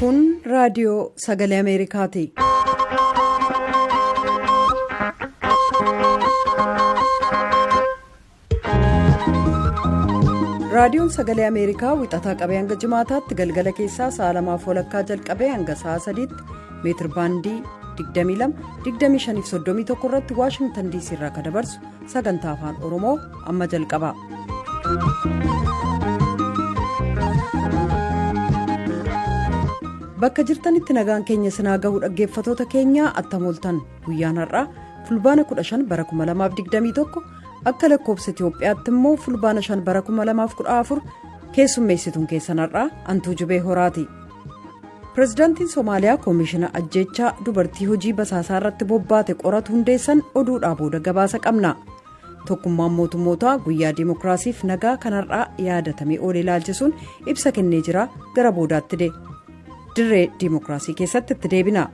Kun raadiyoo sagalee Ameerikaati. Raadiyoon sagalee Ameerikaa wixataa qabee hanga jimaataatti galgala keessaa sa'a lamaaf walakkaa jalqabee hanga sa'a sadiitti meetir baandii 22 25 31 irratti Waashingtan DC irraa kan dabarsu sagantaa afaan Oromoo amma jalqaba. Bakka jirtanitti nagaan keenya sinaa gahuu dhaggeeffatoota keenyaa attam ooltan guyyaan har'aa fulbaana 15 bara 2021 akka lakkoofsa Itiyoophiyaatti immoo fulbaana 5 bara 2014 keessummeessituun keessan har'aa Antuu Jubee Horaati. Pireezidaantiin Somaaliyaa koomishina ajjeechaa dubartii hojii basaasaa irratti bobbaate qoratu hundeessan oduudhaa booda gabaasa qabna. Tokkummaan mootummootaa guyyaa dimookiraasiif nagaa kan har'aa yaadatamee oole ilaalchisuun ibsa kennee jira gara boodaatti de. Dirree dimookiraasii keessatti itti deebina.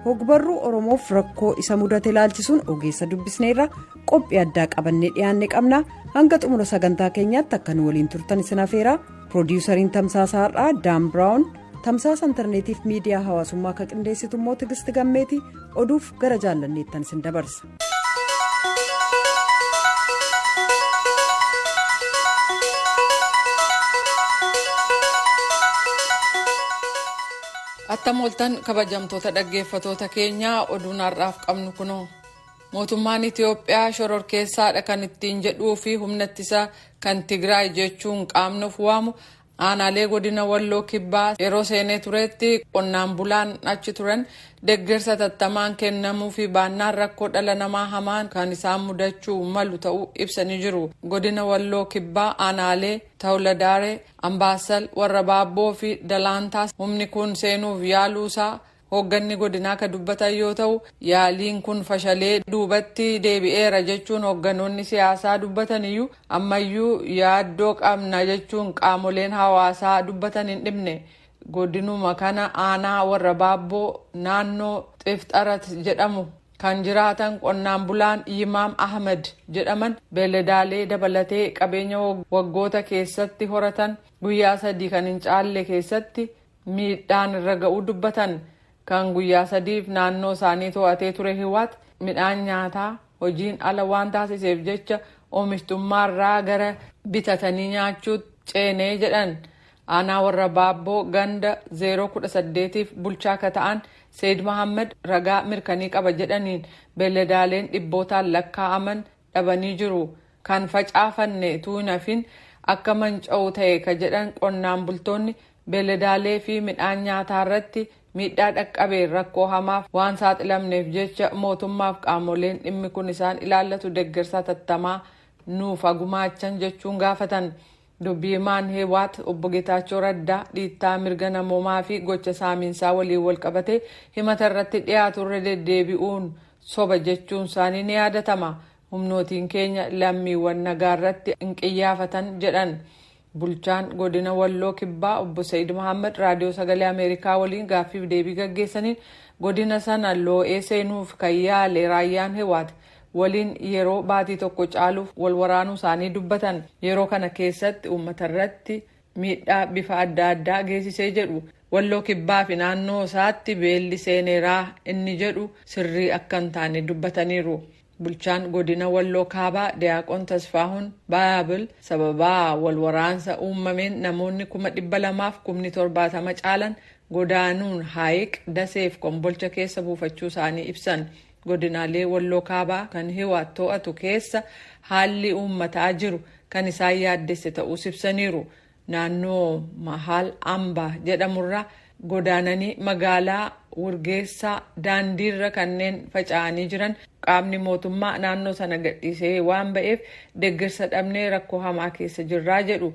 Hogbarruu Oromoof rakkoo isa mudate ilaalchisuun ogeessa dubbisneerra qophii addaa qabannee dhiyaanne qabna hanga xumura sagantaa keenyaatti akka nu waliin turtan isin afeera piroodiwusariin tamsaasa har'aa Daan Biraawun tamsaasa intarneetiif miidiyaa hawaasummaa akka qindeessitu immoo Tigisti Gammeeti oduuf gara jaallanneettan isin dabarsa. Attam ooltan kabajamtoota dhaggeeffatoota keenyaa oduun har'aaf qabnu kunoo. Mootummaan Itiyoophiyaa shororkeessaadha kan ittiin jedhuu fi humna ittisa kan Tigraay jechuun qaamni of waamu Aanaalee godina Walloo Kibbaa yeroo seenee turetti qonnaan bulaan achi turan deggersa hatattamaan kennamuufii baannaan rakkoo dhala namaa hamaan kan isaan mudachuu malu ta'uu ibsanii jiru. Godina Walloo Kibbaa aanaalee Tawuladaaree, Ambaassal, Warrabaabboo fi Dalaantaa humni kun seenuuf yaaluu isaa Hoogganni godinaa ka dubbatan yoo ta'u, yaaliin kun fashalee duubatti deebi'eera jechuun hoogganoonni siyaasaa dubbataniyyuu ammayyuu yaaddoo qabna jechuun qaamoleen hawaasaa dubbatan hin dhibne. Godinuma kana aanaa Warra Baabboo naannoo Xifxarat jedhamu kan jiraatan qonnaan bulaan Yimaam Ahmed jedhaman beelladaalee dabalatee qabeenya waggoota keessatti horatan guyyaa sadii kan hin caalle keessatti miidhaan irra ga'uu dubbatan. Kan guyyaa sadiif naannoo isaanii to'atee ture Hiwaat midhaan nyaataa hojiin ala waan taasiseef jecha oomishtummaarraa gara bitatanii nyaachuutti ceenee jedhan. Aanaa Warra Baabboo ganda 018f bulchaa ka ta'an Seeyid Mahaammad ragaa mirkanii qaba jedhaniin beelladaaleen dhibbootaan lakkaa'aman dhabanii jiru. Kan facaafanne utuu hin hafin akka manca'u ta'e ka jedhan qonnaan bultoonni beelladaalee fi midhaan nyaataa irratti miidhaa dhaqqabeen rakkoo hamaaf waan saaxilamneef jecha mootummaaf qaamoleen dhimmi kun isaan ilaallatu deggersa hatattamaa nuuf haa gumaachan jechuun gaafatan. Dubbi himaan Hiwaat obbo Getaachoo Raddaa dhiittaa mirga namoomaa fi gocha saamiinsaa waliin walqabatee himata irratti dhiyaatu irra deddeebi'uun soba jechuun isaanii ni yaadatama. Humnootiin keenya lammiiwwan nagaa irratti hin qiyyaafatan jedhan. Bulchaan godina Walloo Kibbaa obbo Sa'id Mohaammed raadiyoo sagalee Ameerikaa waliin gaaffiif deebii gaggeessaniin godina sana loo'ee seenuuf kan yaale raayyaan Hiwaat waliin yeroo baatii tokko caaluuf wal waraanuu isaanii dubbatan. Yeroo kana keessatti uummata irratti miidhaa bifa adda addaa geessisee jedhu. Walloo Kibbaa fi naannoo isaatti beelli seeneeraa inni jedhu sirrii akka hin taane dubbataniiru. Bulchaan godina Walloo Kaabaa Diyaaqon Tasfaahun Baayaabil sababaa wal waraansa uummameen namoonni 200,000 fi kumni 70 caalan godaanuun Haayiq, Dasee fi Kombolcha keessa buufachuu isaanii ibsan. Godinaalee Walloo Kaabaa kan Hiwaat to'atu keessa haalli uummataa jiru kan isaan yaaddesse ta'uus ibsaniiru. Naannoo Mahaal Amba jedhamurraa godaananii magaalaa Wurgeessaa daandiirra kanneen faca'anii jiran qaamni mootummaa naannoo sana gadhiisee waan ba'eef deggersa dhabnee rakkoo hamaa keessa jirraa jedhu.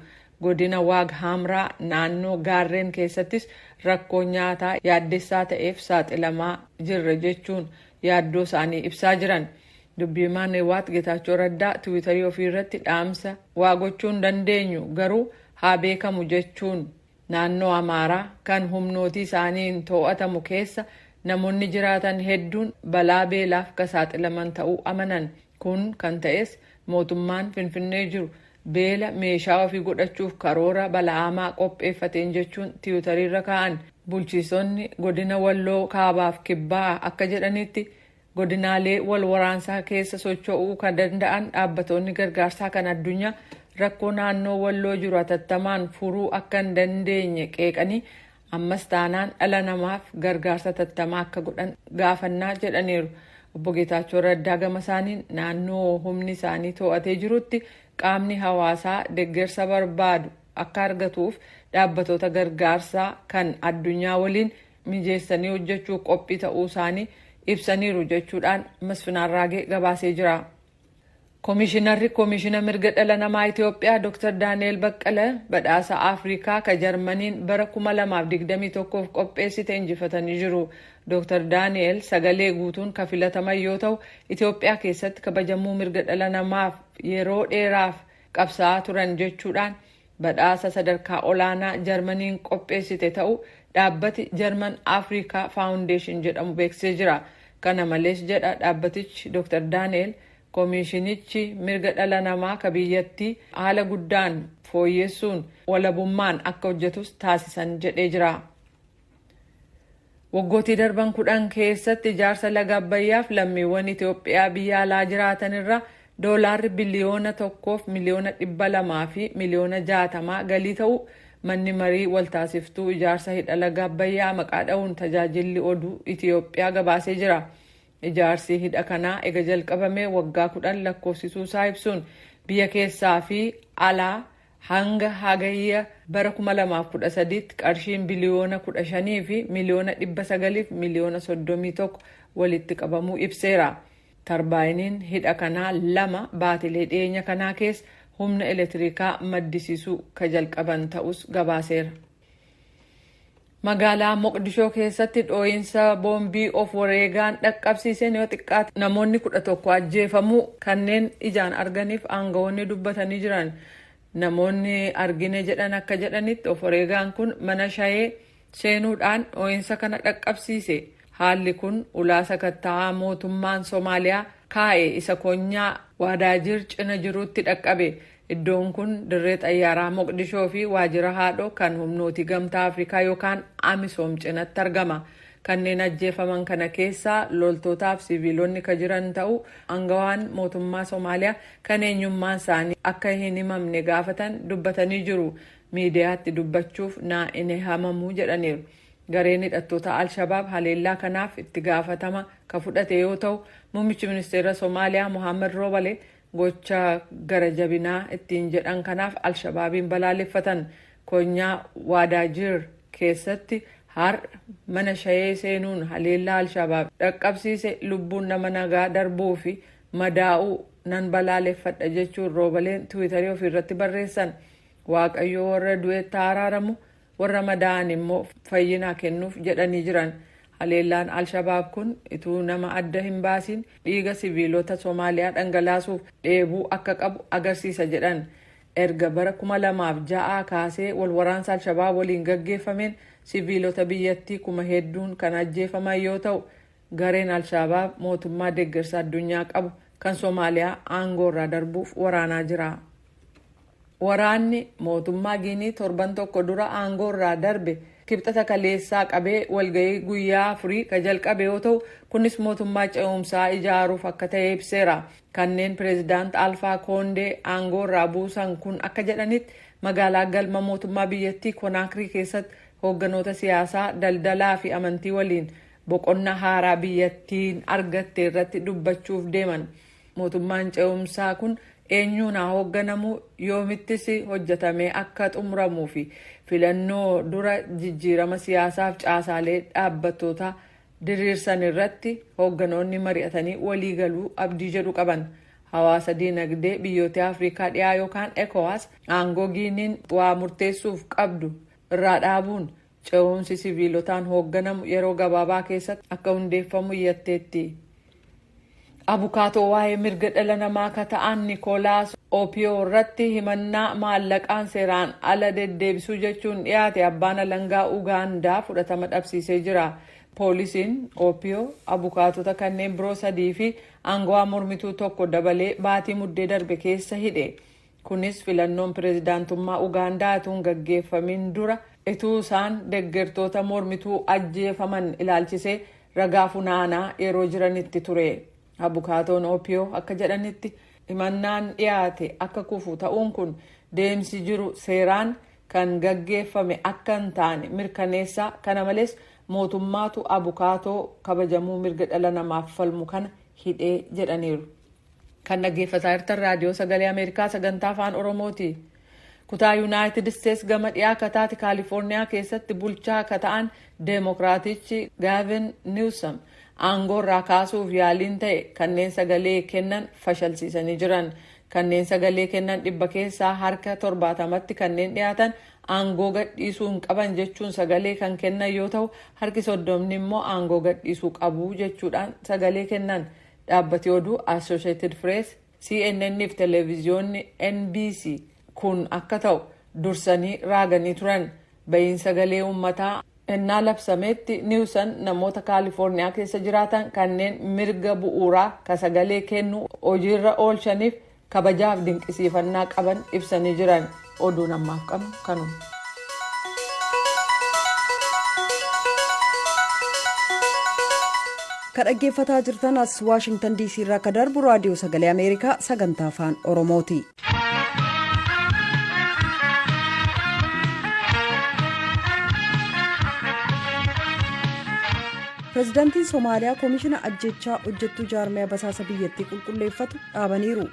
Godina Waag Haamraa naannoo Gaarreen keessattis rakkoo nyaataa yaaddessaa ta'eef saaxilamaa jirra jechuun yaaddoo isaanii ibsaa jiran. Dubbi himaan Hiwaat Getaachoo Raddaa tiwiitarii ofii irratti dhaamsa waa gochuu hin dandeenyu garuu haa beekamu jechuun naannoo Amaaraa kan humnootii isaaniin too'atamu keessa namoonni jiraatan hedduun balaa beelaaf ka saaxilaman ta'uu amanan. Kun kan ta'es mootummaan Finfinnee jiru beela meeshaa ofii godhachuuf karoora bala'amaa qopheeffateen jechuun tiwiitarii irra kaa'an. Bulchiisonni godina Walloo Kaabaaf Kibbaa akka jedhanitti, godinaalee wal waraansaa keessa socho'uu kan danda'an dhaabbatoonni gargaarsaa kan addunyaa rakkoo naannoo Walloo jiru hatattamaan furuu akka hin dandeenye qeeqanii, ammas taanaan dhala namaaf gargaarsa hatattamaa akka godhan gaafannaa jedhaniiru. Obbo Geetaachoo Raddaa gama isaaniin, naannoo humni isaanii to'atee jirutti qaamni hawaasaa deeggarsa barbaadu akka argatuuf dhaabbatoota gargaarsaa kan addunyaa waliin mijeessanii hojjechuu qophii ta'uu isaanii ibsaniiru jechuudhaan Masfinaan Raagee gabaasee jira. Koomishinarri Koomishina Mirga Dhala Namaa Itoophiyaa Dr. Daani'el Baqqala badhaasa Afrikaa ka Jarmaniin bara 2021 qopheessite injifatanii jiru. Dr. Daani'el sagalee guutuun ka filataman yoo ta'u, Itoophiyaa keessatti kabajamuu mirga dhala namaaf yeroo dheeraaf qabsaa'aa turan jechuudhaan badhaasa sadarkaa olaanaa Jarmaniin qopheessite ta'uu dhaabbati Jarman Afrikaa Foundation jedhamu beeksisee jira. Kana malees, jedha dhaabbatichi, Dr. Daani'el koomishinichi mirga dhala namaa ka biyyattii haala guddaan fooyyessuun walabummaan akka hojjetus taasisan jedhee jira. Waggootii darban 10 keessatti ijaarsa laga Abbayyaaf lammiiwwan Itoophiyaa biyya alaa jiraatan irraa doolaarri 1,200,000,060 galii ta'uu manni marii waltaasiftuu ijaarsa hidha laga Abbayyaa maqaa dha'uun tajaajilli oduu Itoophiyaa gabaasee jira. Ijaarsi hidha kanaa ega jalqabamee waggaa 10 lakkoofsisuu isaa ibsuun, biyya keessaa fi alaa hanga Hagayya bara 2013tti qarshiin 15,900,000,031 walitti qabamuu ibseera. Tarbaayiniin hidha kanaa lama baatilee dhiyeenya kanaa keessa humna elektirikaa maddisiisuu ka jalqaban ta'us gabaaseera. Magaalaa Moqdishoo keessatti dhoo'insa boombii of wareegaan dhaqqabsiiseen yoo xiqqaate namoonni 11 ajjeefamuu kanneen ijaan arganiif aangawoonni dubbatanii jiran. Namoonni argine jedhan akka jedhanitti, of wareegaan kun mana shayee seenuudhaan dhoo'insa kana dhaqqabsiise. Haalli kun ulaa sakatta'aa mootummaan Somaaliyaa kaa'e isa konyaa Waadaajir cina jirutti dhaqqabe. Iddoon kun dirree xayyaaraa Moqdishoo fi waajjira haadhoo kan humnooti Gamtaa Afrikaa yookaan Amisoom cinatti argama. Kanneen ajjeefaman kana keessaa loltootaaf siviilonni ka jiran ta'uu aangawaan mootummaa Somaaliyaa kan eenyummaan isaanii akka hin himamne gaafatan dubbatanii jiru. Miidiyaatti dubbachuuf naa hin hamamuu jedhaniiru. Gareen hidhattoota Alshabaab haleellaa kanaaf itti gaafatama ka fudhate yoo ta'u, muummichi ministeera Somaaliyaa Mohaammed Roobale gocha gara jabinaa ittiin jedhan kanaaf Alshabaabiin balaaleffatan. Konyaa Waadaajir keessatti har'a mana shayee seenuun haleellaa Alshabaab dhaqqabsiise lubbuun nama nagaa darbuu fi madaa'uu nan balaaleffadha jechuun Roobaleen Tiwiitarii ofiirratti barreessan. Waaqayyo warra du'etti araaramu, warra madaa'an immoo fayyinaa kennuuf jedhanii jiran. Haleellaan Alshabaab kun ituu nama adda hin baasiin dhiiga siviilota Somaaliyaa dhangalaasuuf dheebuu akka qabu agarsiisa jedhan. Erga bara 2006 kaasee walwaraansa Alshabaab waliin gaggeeffameen siviilota biyyattii kuma hedduun kan ajjeefaman yoo ta'u, gareen Alshabaab mootummaa deeggarsa addunyaa qabu kan Somaaliyaa aangoo irraa darbuuf waraanaa jira. Waraanni mootummaa Giinii torban tokko dura aangoo irraa darbe Kibxata kaleessaa qabee walgahii guyyaa 4 ka jalqabe yoo ta'u, kunis mootummaa ce'umsaa ijaaruuf akka ta'e ibseera. Kanneen pireezidaant Alfaa Koondee aangoo irraa buusan kun akka jedhanitti, magaalaa galma mootummaa biyyattii Konaakrii keessatti hoogganoota siyaasaa, daldalaa fi amantii waliin boqonnaa haaraa biyyattiin argatte irratti dubbachuuf deeman. Mootummaan ce'umsaa kun eenyuun haa hoogganamu, yoomittis hojjetamee akka xumuramuu fi filannoo dura jijjiirama siyaasaaf caasaalee dhaabbattoota diriirsan irratti hoogganoonni mari'atanii walii galuu abdii jedhu qaban. Hawaasa diinagdee biyyoota Afrikaa dhiyaa yookaan ECOWAS aangoo Giiniin waa murteessuuf qabdu irraa dhaabuun ce'umsi siviilotaan hoogganamu yeroo gabaabaa keessatti akka hundeeffamu iyyatteetti. Abukaatoo waa'ee mirga dhala namaa ka ta'an Nikoolaas Opiyoo irratti himannaa maallaqaan seeraan ala deddeebisuu jechuun dhiyaate abbaan alangaa Ugaandaa fudhatama dhabsiisee jira. Poolisiin Opiyoo, abukaatota kanneen biroo sadii fi aangawaa mormituu tokko dabalee baatii Muddee darbe keessa hidhe. Kunis filannoon pireezidaantummaa Ugaandaa utuu hin gaggeeffamin dura. Ituu isaan deggertoota mormituu ajjeefaman ilaalchisee ragaa funaanaa yeroo jiranitti ture. Abukaatoon Opiyoo akka jedhanitti, himannaan dhiyaate akka kufu ta'uun kun deemsi jiru seeraan kan gaggeeffame akka hin taane mirkaneessaa, kana malees mootummaatu abukaatoo kabajamuu mirga dhala namaaf falmu kana hidhee jedhaniiru. Kan dhaggeeffataa jirtan Raadiyoo Sagalee Ameerikaa sagantaa Afaan Oromooti. Kutaa Yuunaayitid Isteets gama dhiyaa akka taate Kaalifoorniyaa keessatti bulchaa akka ta'an Deemokiraatichi Gaavin Niwsam aangoo irraa kaasuuf yaaliin ta'e kanneen sagalee kennan fashalsiisanii jiran. Kanneen sagalee kennan 100 keessaa harka 70tti kanneen dhiyaatan aangoo gadhiisuu hin qaban jechuun sagalee kan kennan yoo ta'u, harki 30ni immoo aangoo gadhiisuu qabu jechuudhaan sagalee kennan. Dhaabbati oduu Associated Press, CNN fi televiziyoonni NBC kun akka ta'u dursanii raaganii turan. Ba'iin sagalee uummataa ennaa labsametti Niwsan namoota Kaalifoorniyaa keessa jiraatan kanneen mirga bu'uuraa ka sagalee kennuu hojiirra oolchaniif kabajaaf dinqisiifannaa qaban ibsanii jiran. Oduun ammaaf qabnu kanuma. Ka dhaggeeffataa jirtan as Waashingtan Diisii irraa ka darbu Raadiyoo Sagalee Ameerikaa sagantaa Afaan Oromooti. Pireezidaantiin Somaaliyaa koomishina ajjechaa hojjettuu jaarmiyaa basaasa biyyattii qulqulleeffatu dhaabaniiru.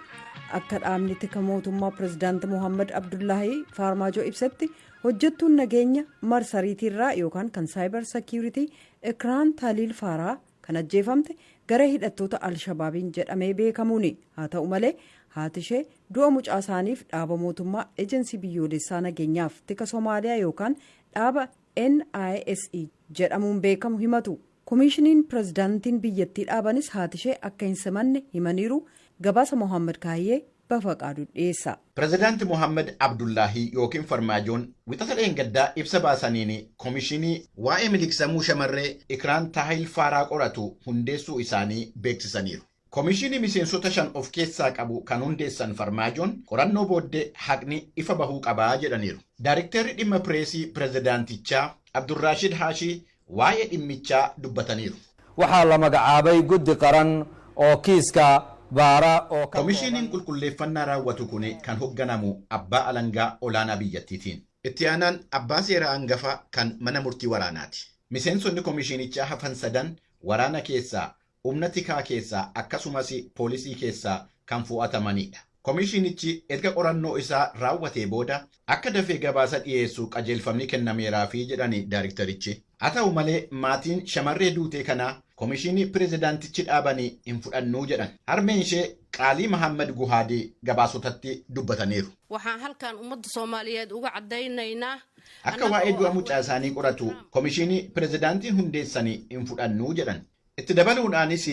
Akka dhaabni tika mootummaa pireezidaanti Mohaammed Abdullaahii Faarmaajoo ibsetti, hojjettuun nageenya marsariitiirraa yookaan kan saayibar sekiuritii Ikraan Taaliil Faaraa kan ajjeefamte garee hidhattoota Alshabaabiin jedhamee beekamuuni. Haa ta'u malee, haati ishee du'a mucaa isaaniif dhaaba mootummaa Ejensii Biyyoolessaa Nageenyaaf Tika Somaaliyaa yookaan dhaaba NISE jedhamuun beekamu himatu. Komiishiniin pirezidaantiin biyyattii dhaabanis haatishee akka hin simanne himaniiru. Gabaasa Mohaammed Kaahiyyee Bafaqaadu dhiyeessa. Pirezidaanti Mohaammad Abdullaahii yookiin Farmaajoon Wixata dheengaddaa ibsa baasaniin komishinii waa'ee miliqsamuu shamarree Ikraan Taahil Faaraa qoratu hundeessuu isaanii beeksisaniiru. Komishinii miseensota 5 of keessaa qabu kan hundeessan Farmaajoon qorannoo booddee haqni ifa bahuu qabaa jedhaniiru. Daarikteerri dhimma pireesii pirezidaantichaa Abdurraashid Haashii waa'ee dhimmichaa dubbataniiru. Waxaa la magacaabay guddi qaran oo kiiska baara oo ka Komishiiniin kooban. qulqulleeffannaa raawwatu kun kan hogganamu abbaa alangaa olaanaa biyyattiitiin. Itti aanaan abbaa seeraa angafa kan mana murtii waraanaati. Miseensonni komishiinichaa hafan sadan waraana keessaa, humna tikaa keessaa akkasumas poolisii keessaa kan fo'atamanidha. Komishiinichi erga qorannoo isaa raawwatee booda akka dafee gabaasa dhiyeessu qajeelfamni kennameeraafii jedhani daariktarichi. Haa ta'u malee, maatiin shamarree duutee kanaa komishinii pirezidaantichi dhaabanii hin fudhannuu jedhan. Harmeen ishee Qaalii Mahammad Guhaadii gabaasotatti dubbataniiru. Waxaan halkan ummadda Soomaaliyeed uga caddaynaynaa Akka waa'ee du'a mucaa isaanii qoratu komishinii pirezidaantiin hundeessanii hin fudhannuu jedhan. Itti dabaluudhaanis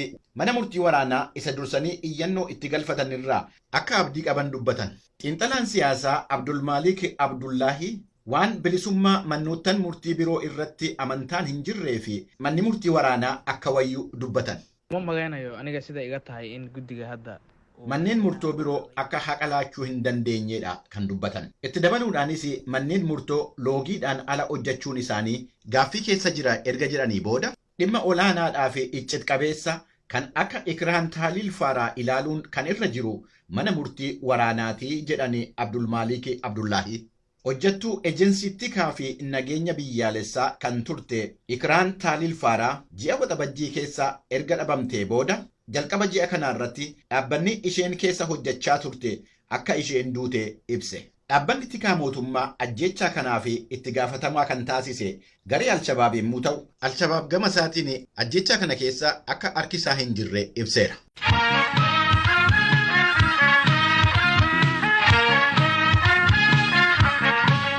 mana murtii waraanaa isa dursanii iyyannoo itti galfatanirraa akka abdii qaban dubbatan. Xiinxalaan siyaasaa Abdulmaalik Abdullaahi waan bilisummaa mannoottan murtii biroo irratti amantaan hin jirree fi manni murtii waraanaa akka wayyu dubbatan. Uma malaynayo aniga sida iga tahay in guddiga hadda uu Manneen murtoo biroo akka haqa laachuu hin dandeenyedha kan dubbatan. Itti dabaluudhaanis manneen murtoo loogiidhaan ala hojjechuun isaanii gaaffii keessa jira erga jedhanii booda, dhimma olaanaadhaa fi iccit qabeessa kan akka Ikraan Taaliil Faaraa ilaaluun kan irra jiru mana murtii waraanaatii jedhani Abdulmaalik Abdullaahi. Hojjettuu ejensii tikaa fi nageenya biyyaalessaa kan turte Ikraan Taaliil Faaraa ji'a Waxabajjii keessa erga dhabamtee booda, jalqaba ji'a kanaarratti dhaabbanni isheen keessa hojjechaa turte akka isheen duute ibse. Dhaabbanni tikaa mootummaa ajjeechaa kanaa fi itti gaafatamaa kan taasise garee Alshabaab yommuu ta'u, Alshabaab gama isaatiin ajjeechaa kana keessa akka harki isaa hin jirre ibseera.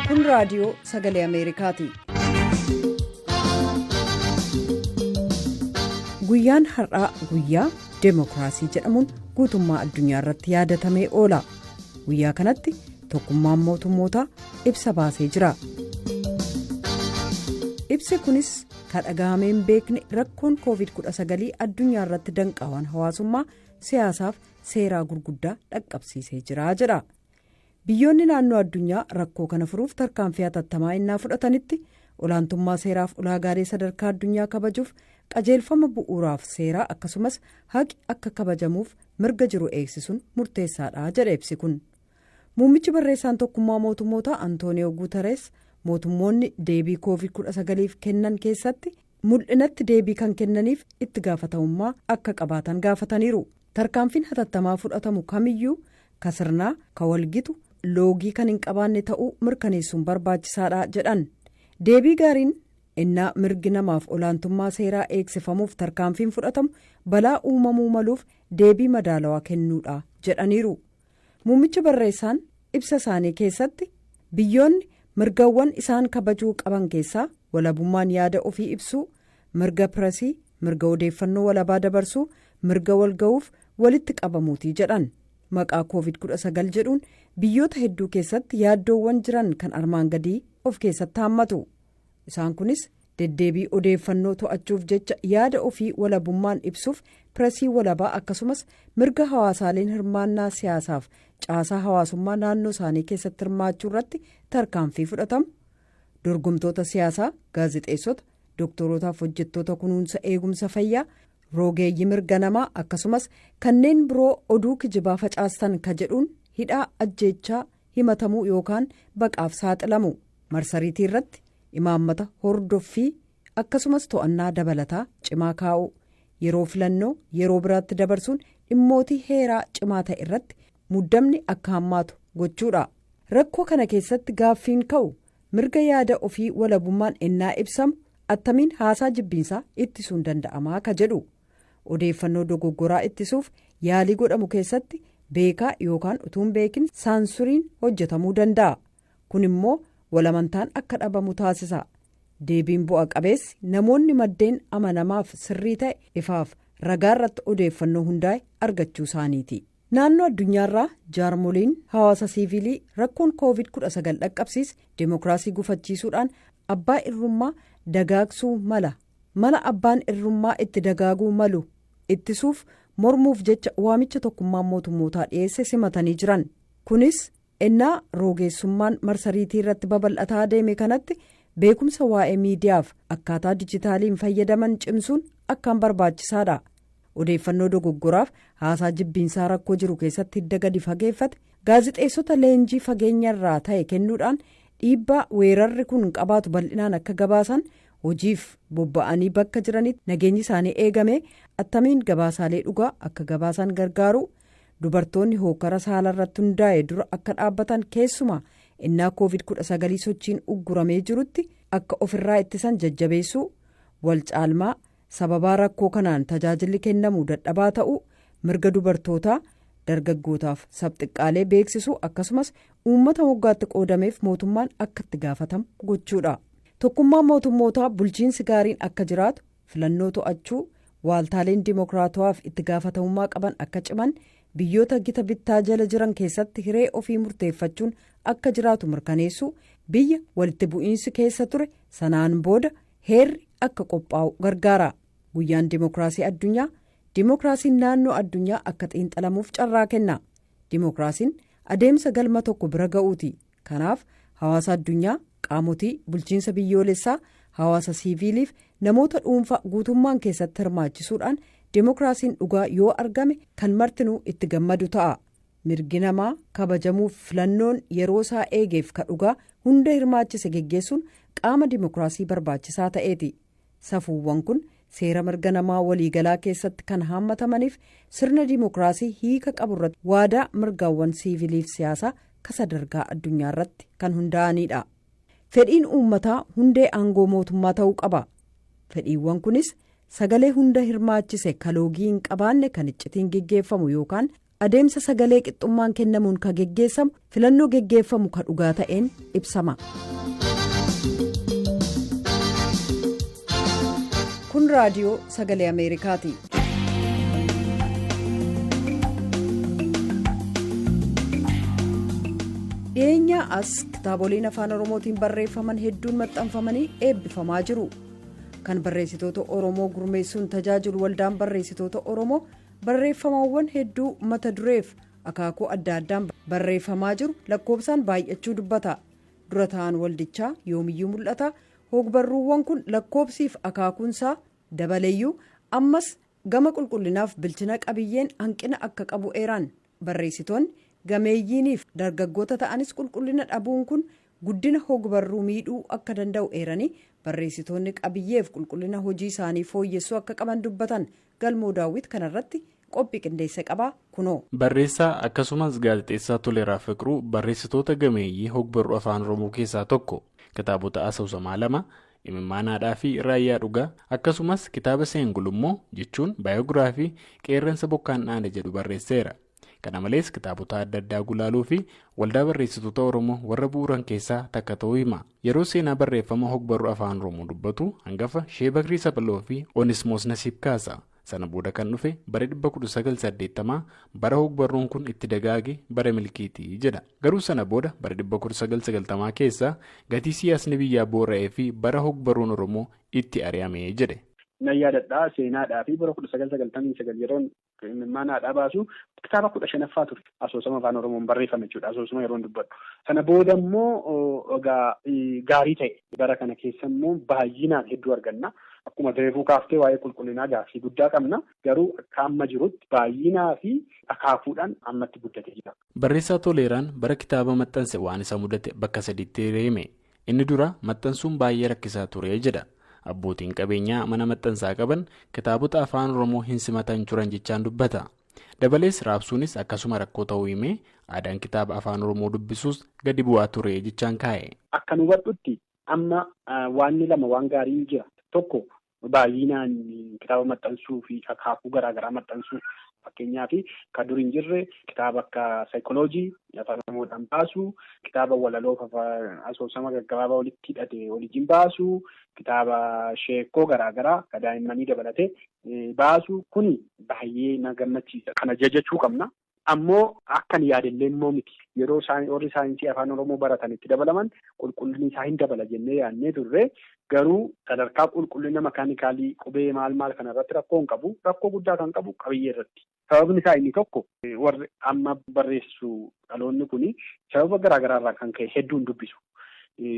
Kun Raadiyoo Sagalee Ameerikaati. Guyyaan har'aa guyyaa Deemokiraasii jedhamuun guutummaa addunyaa irratti yaadatamee oola. Guyyaa kanatti Tokkummaan Mootummootaa ibsa baasee jira. Ibsi kunis ka dhaga'amee hin beekne rakkoon COVID-19 addunyaa irratti danqaawwan hawaasummaa, siyaasaaf seeraa gurguddaa dhaqqabsiisee jira jedha. Biyyoonni naannoo addunyaa rakkoo kana furuuf tarkaanfii hatattamaa innaa fudhatanitti, olaantummaa seeraaf ulaagaalee sadarkaa addunyaa kabajuuf, qajeelfama bu'uuraaf seeraa, akkasumas haqi akka kabajamuuf mirga jiru eegsisuun murteessaadha jedhe ibsi kun. Muummichi barreessaan Tokkummaa Mootummoota Antooniyoo Guutarees mootummoonni deebii Koovid 19f kennan keessatti mul'inatti deebii kan kennaniif itti gaafatamummaa akka qabaatan gaafataniiru. Tarkaanfiin hatattamaa fudhatamu kamiyyuu ka sirnaa, ka walgitu, loogii kan hin qabaanne ta'uu mirkaneessuun barbaachisaadha jedhan. Deebii gaariin innaa mirgi namaaf olaantummaa seeraa eegsifamuuf tarkaanfiin fudhatamu balaa uumamuu maluuf deebii madaalawaa kennuudha jedhaniiru. Muummichi barreessaan ibsa isaanii keessatti biyyoonni mirgawwan isaan kabajuu qaban keessaa walabummaan yaada ofii ibsuu, mirga piresii, mirga odeeffannoo walabaa dabarsuu, mirga walga'uuf walitti qabamuutii jedhan. Maqaa Koovid 19 jedhuun biyyoota hedduu keessatti yaaddoowwan jiran kan armaan gadii of keessatti haammatu. Isaan kunis deddeebii odeeffannoo to'achuuf jecha yaada ofii walabummaan ibsuuf, piresii walabaa, akkasumas mirga hawaasaaleen hirmaannaa siyaasaaf caasaa hawaasummaa naannoo isaanii keessatti hirmaachuu irratti tarkaanfii fudhatamu, dorgomtoota siyaasaa, gaazexeessota, dooktorootaaf hojjettoota kunuunsa eegumsa fayyaa, roogeeyyii mirga namaa, akkasumas kanneen biroo oduu kijibaa facaastan ka jedhuun hidhaa, ajjeechaa, himatamuu yookaan baqaaf saaxilamu, marsariitii irratti imaammata hordoffii akkasumas to'annaa dabalataa cimaa kaa'u, yeroo filannoo yeroo biraatti dabarsuun dhimmootii heeraa cimaa ta'e irratti muddamni akka hammaatu gochuudha. Rakkoo kana keessatti gaaffiin ka'u, mirga yaada ofii walabummaan ennaa ibsamu attamiin haasaa jibbiinsaa ittisuun danda'amaa ka jedhu. Odeeffannoo dogoggoraa ittisuuf yaalii godhamu keessatti beekaa yookaan utuun beekin saansuriin hojjetamuu danda'a. Kun immoo walamantaan akka dhabamu taasisa. Deebiin bu'a qabeessi namoonni maddeen amanamaaf sirrii ta'e, ifaaf ragaa irratti odeeffannoo hundaa'e argachuu isaaniiti. Naannoo addunyaarraa jaarmoliin hawaasa siivilii rakkoon Koovid 19 dhaqqabsiise dimookiraasii gufachiisuudhaan abbaa irrummaa dagaagsuu mala, mala abbaan irrummaa itti dagaaguu malu ittisuuf mormuuf jecha waamicha Tokkummaan Mootummootaa dhiyeesse simatanii jiran. Kunis ennaa roogeessummaan marsariitii irratti babal'ataa deeme kanatti beekumsa waa'ee miidiyaaf akkaataa dijitaaliin fayyadaman cimsuun akkaan barbaachisaadha. Odeeffannoo dogoggoraaf haasaa jibbiinsaa rakkoo jiru keessatti hidda gadi fageeffate gaazixeessota leenjii fageenyarraa ta'e kennuudhaan dhiibbaa weerarri kun qabaatu bal'inaan akka gabaasan, hojiif bobba'anii bakka jiranitti nageenyi isaanii eegame attamiin gabaasaalee dhugaa akka gabaasan gargaaru, dubartoonni hookara saala irratti hundaa'e dura akka dhaabbatan, keessumaa innaa Koovid 19 sochiin ugguramee jirutti akka ofirraa ittisan jajjabeessuu, wal caalmaa sababaa rakkoo kanaan tajaajilli kennamu dadhabaa ta'uu, mirga dubartootaa, dargaggootaaf sabxiqqaalee beeksisuu, akkasumas uummata moggaatti qoodameef mootummaan akka itti gaafatamu gochuudha. Tokkummaan Mootummootaa bulchiinsi gaariin akka jiraatu, filannoo to'achuu, waaltaaleen dimokiraatawaaf itti gaafatamummaa qaban akka ciman, biyyoota gita bittaa jala jiran keessatti hiree ofii murteeffachuun akka jiraatu mirkaneessuu, biyya walitti bu'iinsi keessa ture sanaan booda heerri akka qophaa'u gargaara. Guyyaan Dimookiraasii Addunyaa dimookiraasiin naannoo addunyaa akka xiinxalamuuf carraa kenna. Dimookiraasiin adeemsa galma tokko bira ga'uuti. Kanaaf hawaasa addunyaa, qaamotii bulchiinsa biyyoolessaa, hawaasa siiviiliif namoota dhuunfaa guutummaan keessatti hirmaachisuudhaan dimookiraasiin dhugaa yoo argame kan martinuu itti gammadu ta'a. Mirgi namaa kabajamuuf filannoon yeroo isaa eegeef ka dhugaa hunda hirmaachise geggeessuun qaama dimookiraasii barbaachisaa ta'eeti. Safuuwwan kun seera mirga namaa waliigalaa keessatti kan haammatamaniif sirna dimookiraasii hiika qabu irratti waadaa mirgaawwan siiviiliif siyaasaa ka sadarkaa addunyaa irratti kan hundaa'anidha. Fedhiin uummataa hundee aangoo mootummaa ta'uu qaba. Fedhiiwwan kunis sagalee hunda hirmaachise, kaloogii hin qabaanne, kan iccitiin geggeeffamu yookaan adeemsa sagalee qixxummaan kennamuun ka geggeessamu filannoo geggeeffamu ka dhugaa ta'een ibsama. Kun Raadiyoo Sagalee Ameerikaati. Dhiyeenyaa as kitaaboleen Afaan Oromootiin barreeffaman hedduun maxxanfamanii eebbifamaa jiru. Kan barreessitoota Oromoo gurmeessuun tajaajilu Waldaan Barreessitoota Oromoo barreeffamawwan hedduu mata dureef Akaakuu adda addaan barreeffamaa jiru lakkoofsaan baay'achuu dubbata. Dura ta'an waldichaa Yoomiyyuu Mul'ata, hogbarruuwwan kun lakkoofsiif akaakuunsaa dabaleeyyuu ammas gama qulqullinaaf bilchina qabiyyeen hanqina akka qabu eeraan, barreessitoonni gameeyyiiniif dargaggoota ta'anis qulqullina dhabuun kun guddina hogbarruu miidhuu akka danda'u eeranii, barreessitoonni qabiyyeef qulqullina hojii isaanii fooyyessuu akka qaban dubbatan. Galmoo Daawwit kanarratti qophii qindeesse qabaa, kunoo. Barreessaa akkasumas gaazexeessaa Toleeraa Fiqiruu barreessitoota gameeyyii hogbarruu Afaan Oromoo keessaa tokko. Kitaabota asoosamaa lama, Imimmaan Haadhaa fi Raayyaa Dhugaa, akkasumas kitaaba Seengulummoo jechuun baayogiraafii Qeerransa Bokkaan Dhaane jedhu barreesseera. Kana malees kitaabota adda addaa gulaaluu fi Waldaa Barreessitoota Oromoo warra bu'uuran keessaa takka ta'uu hima. Yeroo seenaa barreeffama hogbarruu Afaan Oromoo dubbatu hangafa Shee Bakrii Saphaloo fi Onismoos Nasiib kaasa. Sana booda kan dhufe bara 1980, bara hogbarruun kun itti dagaage, bara milkiitii jedha. Garuu sana booda bara 1990 keessa gatii siyaasni biyyaa boora'ee fi bara hogbarruun Oromoo itti ari'ame jedhe. Nan yaadadhaa, seenaadhaa fi bara 1999 yeroon Imimmaan Haadhaa baasu kitaaba 15ffaa ture. Asoosama Afaan Oromoon barreeffame jechuudha. Asoosama yeroon dubbadhu. Sana booda immoo egaa gaarii ta'e. Bara kana keessa immoo baay'inaan hedduu arganna. Akkuma reefuu kaaftee, waa'ee qulqullinaa gaaffii guddaa qabna. Garuu akka amma jirutti baay'inaa fi akaakuudhaan ammatti guddatee jira. Barreessaa Toleeraan bara kitaaba maxxanse waan isa mudate bakka sadiitti hime. Inni dura maxxansuun baay'ee rakkisaa ture jedha. Abbootiin qabeenyaa mana maxxansaa qaban kitaabota Afaan Oromoo hin simatan turan jechaan dubbata. Dabalees raabsuunis akkasuma rakkoo ta'uu himee, aadaan kitaaba Afaan Oromoo dubbisuus gadi bu'aa ture jechaan kaa'e. Akka nu hubadhutti amma waanni lama waan gaariin jira. Tokko, baay'inaan kitaaba maxxansuu fi akaakuu garaagaraa maxxansuu. Fakkeenyaaf, kan dur hin jirre kitaaba akka saayikoloojii Afaan Oromoodhaan baasu, kitaaba walaloo asoosama gaggabaabaa walitti hidhate waliin baasu, kitaaba sheekoo garaagaraa kan daa'immanii dabalatee baasu, kuni baay'ee na gammachiisa. Kana jajachuu qabna. Ammoo akkan yaadillee immoo miti. Yeroo warri saayinsii Afaan Oromoo baratan itti dabalaman qulqullinni isaa hin dabala jennee yaadnee turre, garuu sadarkaa qulqullina makaanikaalii qubee maal maal kana irratti rakkoo hin qabu. Rakkoo guddaa kan qabu qabiyyee irratti. Sababni isaa inni tokko, warri amma barreessu dhaloonni kuni sababa garaa garaa irraa kan ka'e hedduun dubbisu.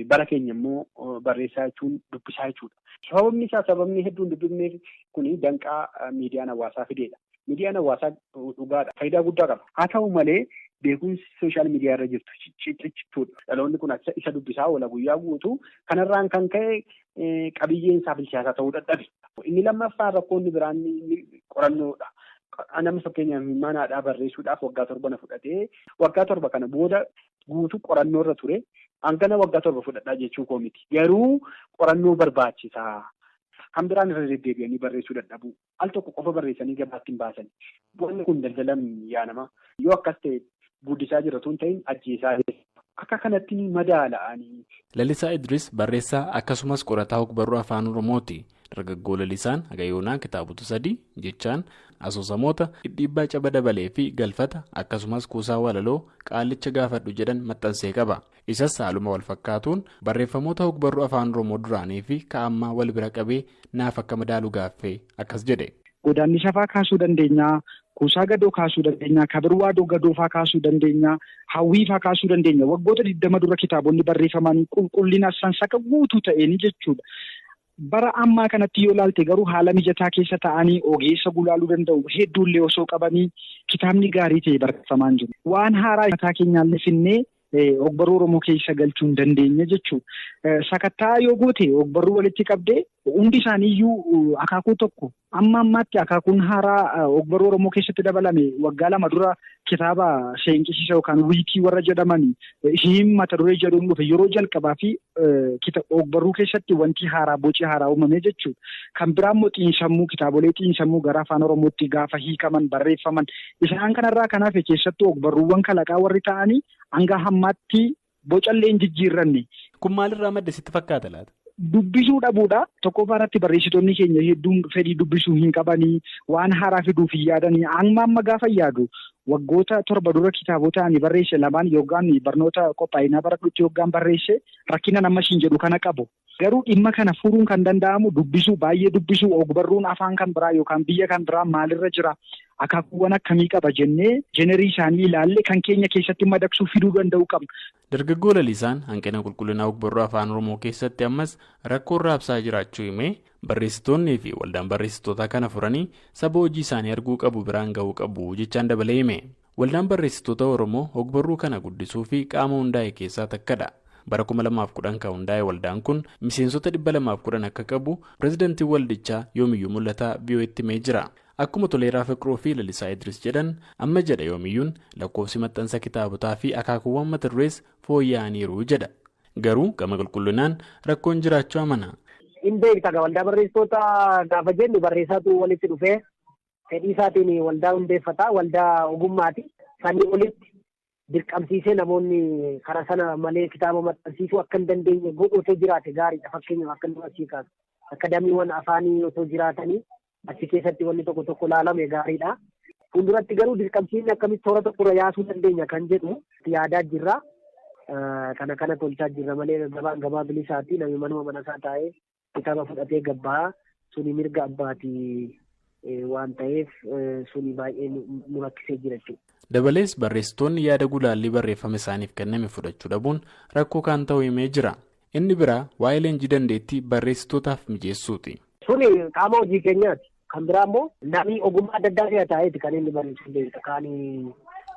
Bara keenya immoo barreessaa jechuun dubbisaa jechuudha. Sababni isaa, sababni hedduun dubbifneef kuni danqaa miidiyaan hawaasaa fideedha. Miidiyaan hawaasaa dhugaadha. Faayidaa guddaa qaba. Haa ta'u malee beekumsi social media irra jirtu ciccittuudha. Dhaloonni kun isa dubbisaa oola guyyaa guutuu. Kanarraan kan ka'e qabiyyeen isaa bilchaataa ta'uu dadhabe. Inni lammaffaan rakkoonni biraan qorannoodha. Nama fakkeenyaaf Imimmaan Haadhaa barreessuudhaaf waggaa 7 na fudhatee, waggaa 7 kana booda guutuu qorannoo irra ture. Hangana waggaa 7 fudhadhaa jechuu koo miti. Garuu qorannoo barbaachisaa. Kan biraan irra deddeebi'anii barreessuu dadhabuu. Al tokko qofa barreessanii gabaatti hin baasan. Wanni kun daldalan yaanama. Yoo akkas ta'e guddisaa jira osoo hin ta'in ajjeesaa jira. Akka kanatti ni madaala'anii. Lalisaa Idris barreessaa akkasumas qorataa ogbarruu Afaan Oromooti. Dargaggoo Lalisaan hagayoonaa kitaabota sadii jechaan asoosamoota Dhidhiibbaa Caba Dabalee fi Galfata, akkasumas kuusaa walaloo Qaallicha Gaafadhu jedhan maxxansee qaba. Isas haaluma wal fakkaatuun barreeffamoota ogbarruu Afaan Oromoo duraanii fi ka'ammaa wal bira qabee naaf akka madaalu gaaffee akkas jedhe. Godaannisa faa kaasuu dandeenya. Kuusaa Gadoo kaasuu dandeenya. Kabirwaadoo Gadoo faa kaasuu dandeenya. Hawwii faa kaasuu dandeenya. Waggoota 20 dura kitaabonni barreeffaman qulqullina sansaka guutuu ta'een jechuudha. Bara ammaa kanatti yoo ilaalte garuu haala mijataa keessa ta'anii ogeessa gulaaluu danda'u hedduullee osoo qabanii kitaabni gaarii ta'e barreeffamaa hin jiru. Waan haaraa mataa keenyaallee finnee ogbarruu Oromoo keessa galchuu hin dandeenye jechuudha. Sakattaa yoo goote, ogbarruu walitti qabdee, hundi isaaniiyyuu akaakuu tokko. Amma ammaatti akaakuun haaraa ogbarruu Oromoo keessatti dabalame waggaa 2 dura kitaaba seenqisiisa yookaan wiikii warra jedhaman hiim mata duree jedhuun dhufe, yeroo jalqabaa fi ogbarruu keessatti wanti haaraa, boci haaraa uumame jechuudha. Kan biraa immoo xiinsammuu, kitaabolee xiinsammuu gara Afaan Oromootti gaafa hiikaman barreeffaman, isaan kanarraa kan hafe keessattuu ogbarruuwwan kalaqaa warri ta'anii hanga hammaatti bocallee hin jijjiirranne. Kun maalirraa madde sitti fakkaata laata? Dubbisuu dhabuudha. Tokkoffaa irratti barreessitoonni keenya hedduun fedhii dubbisuu hin qabanii, waan haaraa fiduuf hin yaadanii. Amma gaafa yaadu, waggoota 7 dura kitaabota ani barreesse lamaan yookaan barnoota qophaa'inaa baradhutti yookaan barreesse rakkina nama siin jedhu kana qabu. Garuu dhimma kana furuun kan danda'amu dubbisuu, baay'ee dubbisuu, ogbarruun afaan kan biraa yookaan biyya kan biraa maalirra jira? Akaakuuwwan akkamii qaba jennee jenerii isaanii ilaalle kan keenya keessatti madaqsuu fiduu danda'u qabna. Dargaggoo Lalisaan hanqina qulqullinaa ogbarruu afaan Oromoo keessatti ammas rakkoon raabsaa jiraachuu himee barreessitoonnii fi waldaan barreessitootaa kana furanii saba hojii isaanii arguu qabu biraan gahuu qabu jechaan dabalee hime. Waldaan barreessitoota Oromoo ogbarruu kana guddisuu fi qaama hundaa'e keessaa takkadha. Bara 2010 kan hundaa'e waldaan kun miseensota 210 akka qabu pireezidantiin waldichaa Yoomiyyuu Mul'ataa VOA'tti himee jira. Akkuma Toleeraa Fiqiruu fi Lalisaa Idris jedhan amma jedha Yoomiyyuun lakkoofsi maxxansa kitaabotaa fi akaakuuwwan mata durees fooyya'aniiru jedha. Garuu gama qulqullinaan rakkoon jiraachuu amana. Hin beekta waldaa barreessitoota gaafa jennu barreessaatu walitti dhufee fedhii isaatiin waldaa hundeeffata, waldaa ogummaati. Sanii olitti dirqamsiisee namoonni karaa sana malee kitaaba maxxansiisuu akka hin dandeenye godhu otoo jiraate gaariidha. Fakkeenyaaf akka nama asii kaasu akadaamiiwwan afaanii otoo jiraatanii achi keessatti wanni tokko tokko laalame gaariidha. Fuulduratti garuu dirqamsiisni akkamitti toora tokkorra yaasuu dandeenya kan jedhu yaadaa jirra. Kana kana tolchaa jirra malee gabaan gabaa bilisaati. Namni manuma mana isaa taa'ee kitaaba fudhatee gabbaa suni mirga abbaatii waan ta'eef suni baay'ee nu rakkisee jira jechuudha. Dabalees barreessitoonni yaada gulaallii barreeffama isaaniif kenname fudhachuu dhabuun rakkoo kan ta'u himee jira. Inni biraa waa'ee leenjii dandeettii barreessitootaaf mijeessuuti. Suni qaama hojii keenyaati. Kan biraa immoo namni ogummaa adda addaa keessa taa'eeti kan inni barreessu beekta. Kaan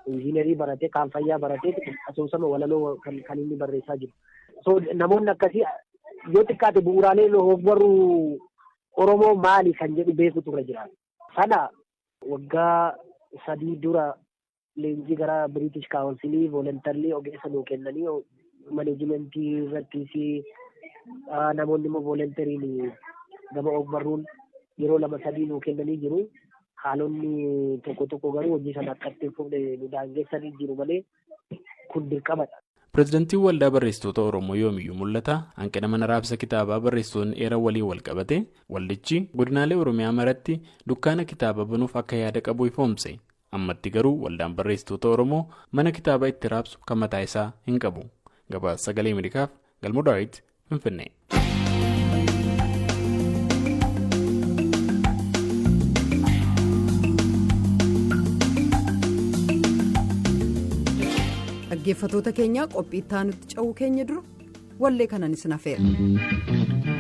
injiinarii baratee, kaan fayyaa baratee asoosama walaloo kan inni barreessaa jiru. So namoonni akkasii yoo xiqqaate bu'uuraalee ogbarruu Oromoo maali kan jedhu beekutu irra jira. Sana waggaa 3 dura leenjii gara British Council voluntarily ogeessa nuu kennanii maneejimentii irrattis namoonni immoo voluntariin gama ogbarruun yeroo 2-3 nuu kennanii jiru. Haalonni tokko tokko garuu hojii sana akka ittiin fufne nu daangessanii jiru malee kun dirqamadha. Pireezidantiin Waldaa Barreessitoota Oromoo Yoomiyyuu Mul'ataa hanqina mana raabsa kitaabaa barreessitoonni eeran waliin wal qabate waldichi godinaalee Oromiyaa maratti dukkaana kitaaba banuuf akka yaada qabu ifoomse. Ammatti garuu waldaan barreessitoota Oromoo mana kitaabaa itti raabsu kan mataa isaa hin qabu. Gabaasa Sagalee Ameerikaaf Galmoo Daawit Finfinnee. Dhaggeeffattoota keenya qophii itti aanutti ce'uu keenya dura wallee kanan isin afeera.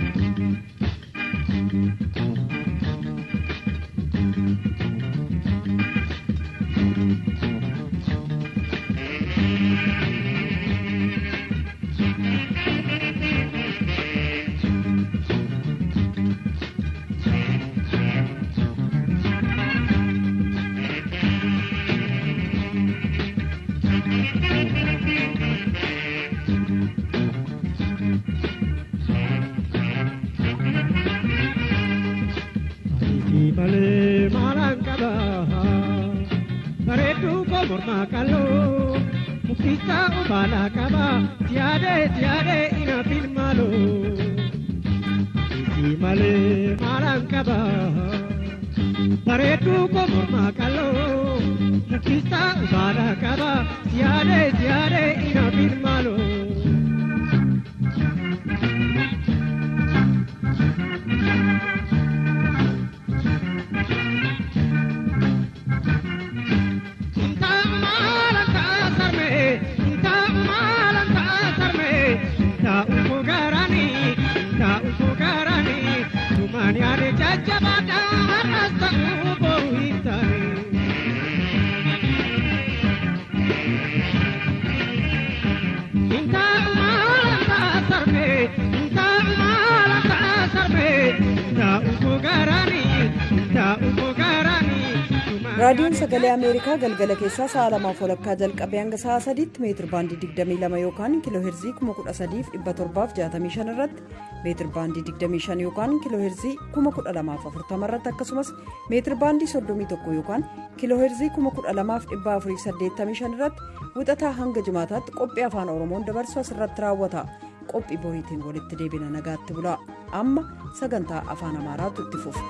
Raadiyoon Sagalee Ameerikaa galgala keessaa sa'a 2:30 jalqabee hanga sa'a 3tti meetir baandii 22 yookaan kiiloo heerzii 13,765 irratti meetir baandii 25 yookaan kiiloo heerzii 12,040 irratti akkasumas meetir baandii 31 yookaan kiiloo heerzii 12,485 irratti wixataa hanga jimaataatti qophii afaan Oromoon dabarsu asirratti raawwata. Qophii boriitiin walitti deebina nagaatti bulaa. Amma sagantaa afaan Amaaraatu itti fufa.